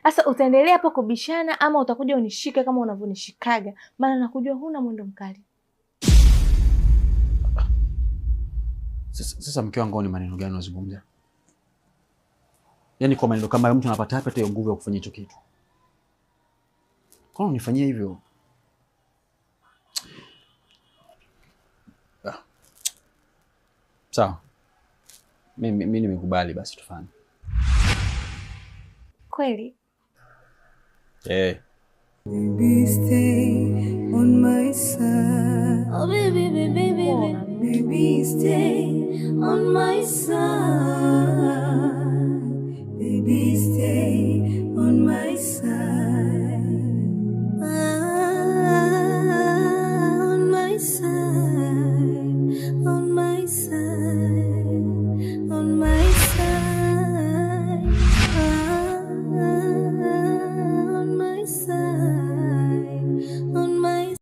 Sasa utaendelea hapo kubishana ama utakuja unishike kama unavyonishikaga? Maana nakujua huna mwendo mkali. Sasa mke wangu, ni maneno gani unazungumza? Yaani kwa maneno kama hayo mtu anapata wapi hata hiyo nguvu ya kufanya hicho kitu? Kwa nini unifanyia hivyo? Ah. Sawa. Mimi nimekubali basi tufanye. Kweli? Eh. Baby, stay on my side. Oh baby, baby, baby, Baby, stay on my side. Baby, stay on my